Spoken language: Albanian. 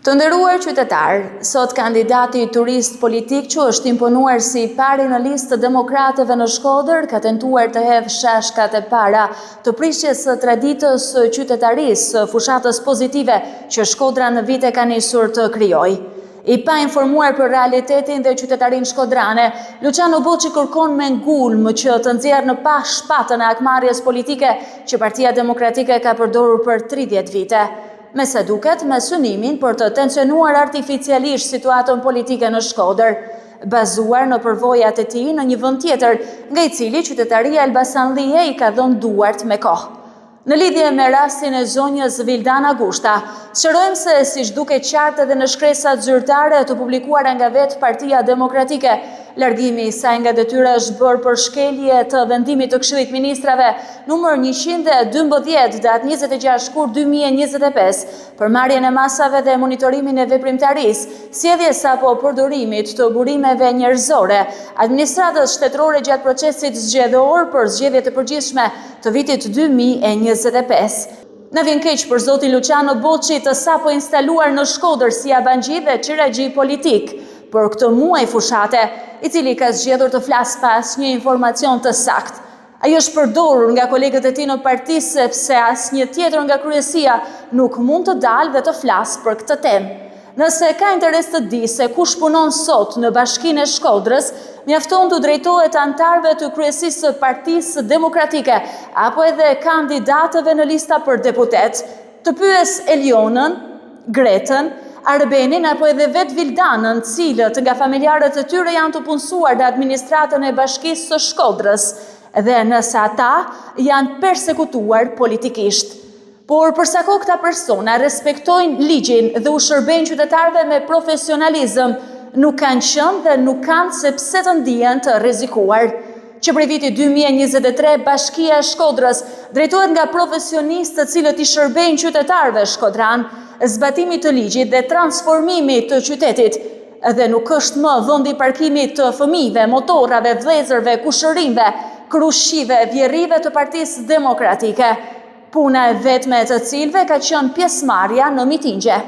Të nderuar qytetarë, sot kandidati turist politik që është imponuar si i pari në listë të demokratëve në Shkodër ka tentuar të hedhë shashkat e para të prishjes së traditës së qytetarisë, së fushatës pozitive që Shkodra në vite ka nisur të krijojë. I painformuar për realitetin dhe qytetarinë shkodrane, Luçiano Boçi kërkon me ngulm që të nxjerrë në pah shpatën e hakmarrjes politike që Partia Demokratike ka përdorur për 30 vite. Me sa duket, me synimin për të tensionuar artificialisht situatën politike në Shkodër, bazuar në përvojat e tij në një vend tjetër, nga i cili qytetaria elbasanllie i ka dhënë duart me kohë. Në lidhje me rastin e zonjës Vildana Gushta, sqarojmë se siç duket qartë edhe në shkresat zyrtare të publikuara nga vetë Partia Demokratike, largimi i saj nga detyra është bërë për shkelje të vendimit të Këshillit të Ministrave numër 112, datë 26 shkurt 2025, për marrjen e masave dhe monitorimin e veprimtarisë, sjelljes apo përdorimit të burimeve njerëzore, administratës shtetërore gjatë procesit zgjedhor për zgjedhjet e përgjithshme të vitit 2025. Na vjen keq për zotin Luçiano Boçi të sapo instaluar në Shkodër si jabanxhi dhe qiraxhi politik për këtë muaj fushate, i cili ka zgjedhur të flasë pa asnjë informacion të saktë. Ai është përdorur nga kolegët e tij në parti sepse asnjë tjetër nga kryesia nuk mund të dalë dhe të flasë për këtë temë. Nëse ka interes të dijë se kush punon sot në Bashkinë e Shkodrës, mjafton t'u drejtohet anëtarëve të kryesisë së Partisë Demokratike apo edhe kandidatëve në lista për deputetë. Të pyesë Elionën, Gretën, Arbenin apo edhe vetë Vildanën, cilët nga familjarët e tyre janë të punësuar në administratën e Bashkisë së Shkodrës dhe nëse ata janë persekutuar politikisht. Por për sa kohë këta persona respektojnë ligjin dhe u shërbejnë qytetarëve me profesionalizëm, nuk kanë qenë dhe nuk kanë se pse të ndihen të rrezikuar. Që prej vitit 2023, Bashkia e Shkodrës drejtohet nga profesionistë të cilët i shërbejnë qytetarëve shkodranë, zbatimit të ligjit dhe transformimit të qytetit, dhe nuk është më vendi i parkimit të fëmijëve, motorrave, vëllezërve, kushërinjve, krushqive, vjerrive të Partisë Demokratike. Puna e vetme e të cilëve ka qenë pjesëmarrja në mitingje.